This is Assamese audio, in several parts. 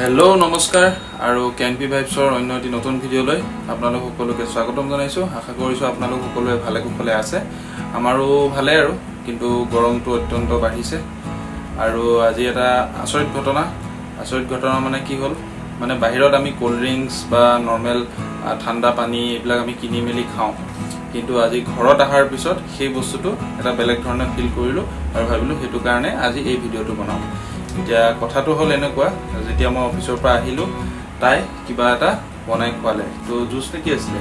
হেল্ল', নমস্কাৰ আৰু কেন পি ভাইবছৰ অন্য এটি নতুন ভিডিঅ'লৈ আপোনালোক সকলোকে স্বাগতম জনাইছোঁ। আশা কৰিছোঁ আপোনালোক সকলোৱে ভালে কুশলে আছে। আমাৰো ভালে আৰু, কিন্তু গৰমটো অত্যন্ত বাঢ়িছে। আৰু আজি এটা আচৰিত ঘটনা। আচৰিত ঘটনা মানে কি হ'ল, মানে বাহিৰত আমি ক'ল্ড ড্ৰিংকছ বা নৰ্মেল ঠাণ্ডা পানী এইবিলাক আমি কিনি মেলি খাওঁ, কিন্তু আজি ঘৰত অহাৰ পিছত সেই বস্তুটো এটা বেলেগ ধৰণে ফিল কৰিলোঁ আৰু ভাবিলোঁ সেইটো কাৰণে আজি এই ভিডিঅ'টো বনাওঁ। এতিয়া কথাটো হ'ল এনেকুৱা, যেতিয়া মই অফিচৰ পৰা আহিলোঁ, তাই কিবা এটা বনাই খোৱালে। তো জুচ নে কি আছিলে?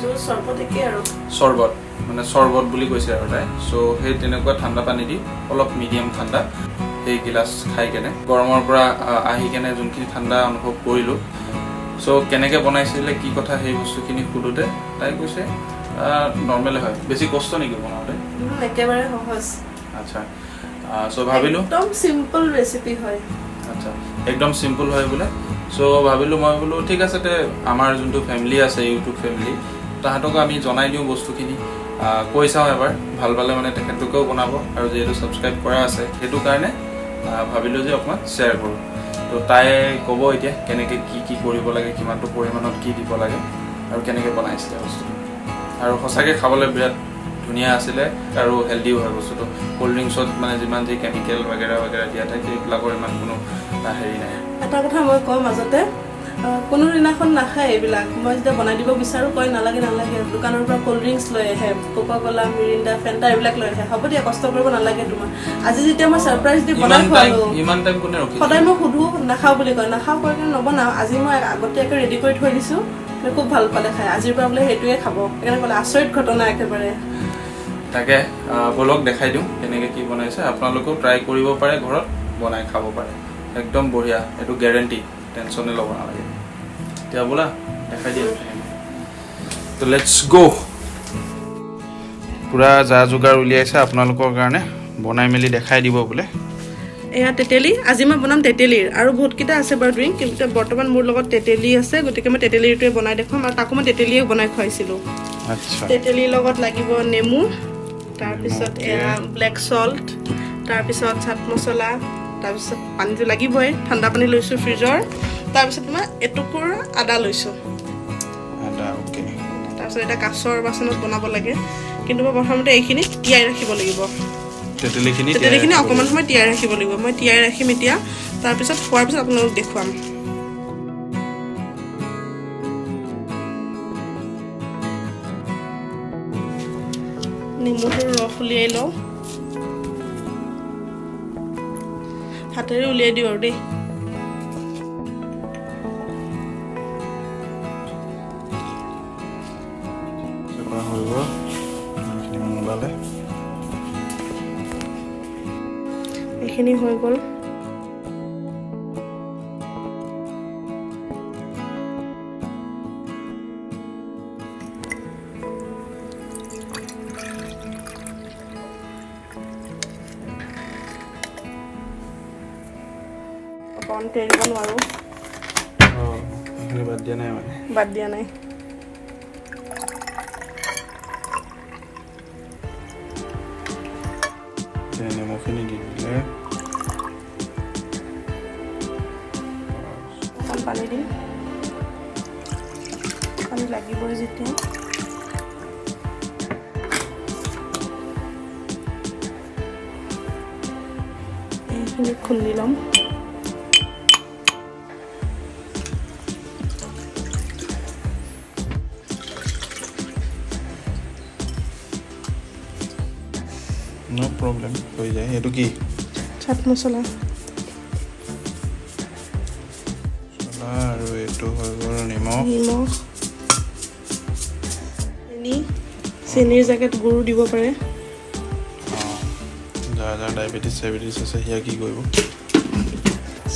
জুচ, চৰবত একেই আৰু। চৰ্বত, মানে চৰ্বত বুলি কৈছে আৰু তাই। চ' সেই তেনেকুৱা ঠাণ্ডা পানী দি অলপ মিডিয়াম ঠাণ্ডা সেই গিলাচ খাই কেনে গৰমৰ পৰা আহি কেনে যোনখিনি ঠাণ্ডা অনুভৱ কৰিলোঁ। চ' কেনেকৈ বনাইছিলে, কি কথা, সেই বস্তুখিনি সোধোতে তাই কৈছে নৰ্মেলে হয়। বেছি কষ্ট নেকি বনাওঁতে? একেবাৰে সহজ। আচ্ছা, চ' ভাবিলোঁ একদম চিম্পল ৰেচিপি হয়। আচ্ছা, একদম চিম্পল হয় বোলে। চ' ভাবিলোঁ মই বোলো ঠিক আছে তে, আমাৰ যোনটো ফেমিলি আছে, ইউটিউব ফেমিলি, তাহাঁতকো আমি জনাই দিওঁ বস্তুখিনি, কৈ চাওঁ এবাৰ। ভাল পালে মানে তেখেতলোকেও বনাব আৰু যিহেতু ছাবস্ক্ৰাইব কৰা আছে, সেইটো কাৰণে ভাবিলোঁ যে অকণমান শ্বেয়াৰ কৰোঁ। তো তাই ক'ব এতিয়া কেনেকৈ কি কি কৰিব লাগে, কিমানটো পৰিমাণত কি দিব লাগে আৰু কেনেকৈ বনাইছিলে বস্তুটো। আৰু সঁচাকৈ খাবলৈ বিৰাট ধুনীয়া আছিলে আৰু হেল্ডিও হয় বস্তুটো। ক'ল্ড ড্ৰিংকছত মানে যিমান যি কেমিকেল বাগেৰা বাগেৰা দিয়া থাকে, সেইবিলাকৰ ইমান কোনো হেৰি নাই। এটা কথা মই কওঁ মাজতে, কোনো দিনাখন নাখায় এইবিলাক। মই যেতিয়া বনাই দিব বিচাৰোঁ, কয় নালাগে নালাগে। দোকানৰ পৰা ক'ল্ড ড্ৰিংকছ লৈ আহে, কোকা ক'লা, মিৰিণ্ডা, ফেণ্টা এইবিলাক লৈ আহে। হ'ব দিয়া, কষ্ট কৰিব নালাগে তোমাৰ। আজি যেতিয়া মই ছাৰপ্ৰাইজ দি বনাই ইমান টাইম খোৱালো। ইমান টাইম কোনে ৰখি? সদায় মই সুধো, নাখাওঁ বুলি কয়। নাখাওঁ কয় কাৰণে নবনাওঁ। আজি মই আগতীয়াকৈ ৰেডি কৰি থৈ দিছোঁ। খুব ভাল পালে খাই। আজিৰ পৰা বোলে সেইটোৱে খাব। সেইকাৰণে ক'লে আচৰিত ঘটনা একেবাৰে। তাকে, ব'লক দেখাই দিওঁ কেনেকৈ কি বনাইছে। আপোনালোকেও ট্ৰাই কৰিব পাৰে, ঘৰত বনাই খাব পাৰে। একদম বঢ়িয়া, এইটো গেৰেণ্টি, টেনশ্যনে ল'ব নালাগে। এতিয়া ব'লা দেখাই দিয়া। তো let's গ'। পূৰা যা যোগাৰ উলিয়াইছে আপোনালোকৰ কাৰণে, বনাই মেলি দেখাই দিব বোলে। এয়া তেতেলী। আজি মই বনাম তেতেলীৰ। আৰু বহুতকেইটা আছে বাৰু ড্ৰিংক, কিন্তু এতিয়া বৰ্তমান মোৰ লগত তেতেলী আছে, গতিকে মই তেতেলীৰটোৱে বনাই দেখুৱাম। আৰু তাকো মই তেতেলীয়ে বনাই খুৱাইছিলোঁ। তেতেলীৰ লগত লাগিব নেমু, তাৰপিছত এয়া ব্লেক চল্ট, তাৰপিছত চাট মছলা, তাৰপিছত পানীটো লাগিবই, ঠাণ্ডা পানী লৈছোঁ ফ্ৰিজৰ। তাৰপিছত মই এটুকুৰা আদা লৈছোঁ। আদা, অ'কে। তাৰপিছত এতিয়া কাছৰ বাচনত বনাব লাগে, কিন্তু মই প্ৰথমতে এইখিনি তিয়াই ৰাখিব লাগিব। তেতেলীখিনি তিয়াই তেতেলীখিনি ৰাখিব অকণমান লাগিব। সময় তিয়াই ৰাখিব লাগিব। মই তিয়াই ৰাখিম এতিয়া, তাৰপিছত খোৱাৰ পিছত আপোনালোক দেখুৱাম। নেমুটোৰ ৰস উলিয়াই লওঁ। হাতেৰে উলিয়াই দিওঁ আৰু দেই। চেপা হৈ গ'ল, ইমানখিনি মান ওলালে। এইখিনি হৈ গ'ল। অকণ তেৰিব নোৱাৰোঁ। অঁ, সেইখিনি বাদ দিয়া নাই মানে? বাদ দিয়া নাই। এতিয়া নেমুখিনি দি দিলে। অকণ পানী দিম, পানী লাগিবই যেতিয়া। এইখিনি খুন্দি ল'ম। ন' প্ৰব্লেম, হৈ যায়। এইটো কি? চাট মছলা। মছলা। আৰু এইটো হৈ গ'ল নিমখ। নিমখ, চেনি। চেনিৰ জেগাত গুড়ো দিব পাৰে। অঁ, যাৰ যাৰ ডায়েবেটিছ চাইবেটিছ আছে, সেয়া কি কৰিব?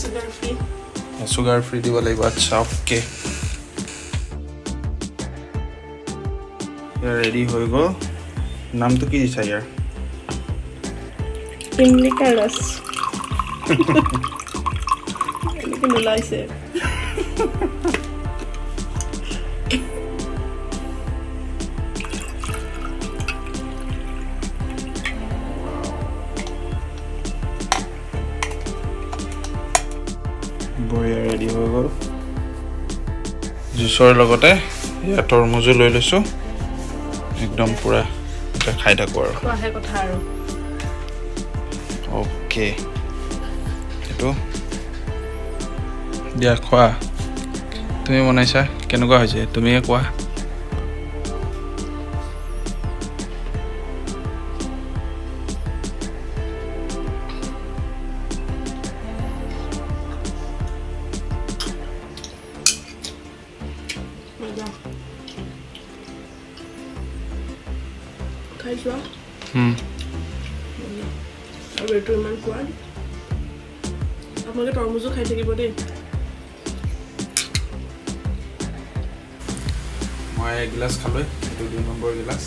Sugar free. Sugar free দিব লাগিব। আচ্ছা, অ'কে। ইয়াৰ ৰেডি হৈ গ'ল। নামটো কি দিছা ইয়াৰ? ইমলি কা ৰস। এনেকে নোলাইছে। বঢ়িয়া, ৰেডি হৈ গ'ল। জুচৰ লগতে ইয়াত তৰমুজো লৈ লৈছোঁ। একদম পূৰা এতিয়া খাই থাকোঁ আৰু। খোৱাহে কথা আৰু। অ'কে, এইটো দিয়া, খোৱা। তুমি বনাইছা, কেনেকুৱা হৈছে তুমিয়ে কোৱা। মজা। খাই চোৱা। আৰু এইটো ইমান সোৱাদ। আপোনালোকে তৰমুজো খাই থাকিব দেই। মই এগিলাচ খালোঁৱেই, এইটো 2 নম্বৰ গিলাচ।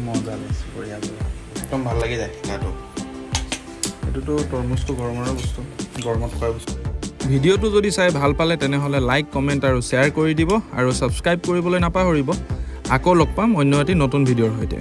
মজা লাগিছে, বঢ়িয়া বঢ়িয়া, একদম ভাল লাগি যায় গাটো। এইটোতো তৰমুজটো গৰমৰে বস্তু, গৰমত খোৱা বস্তু। ভিডিঅ'টো যদি চাই ভাল পালে, তেনেহ'লে লাইক, কমেণ্ট আৰু শ্বেয়াৰ কৰি দিব আৰু ছাবস্ক্ৰাইব কৰিবলৈ নাপাহৰিব। আকৌ লগ পাম অন্য এটি নতুন ভিডিঅ'ৰ সৈতে।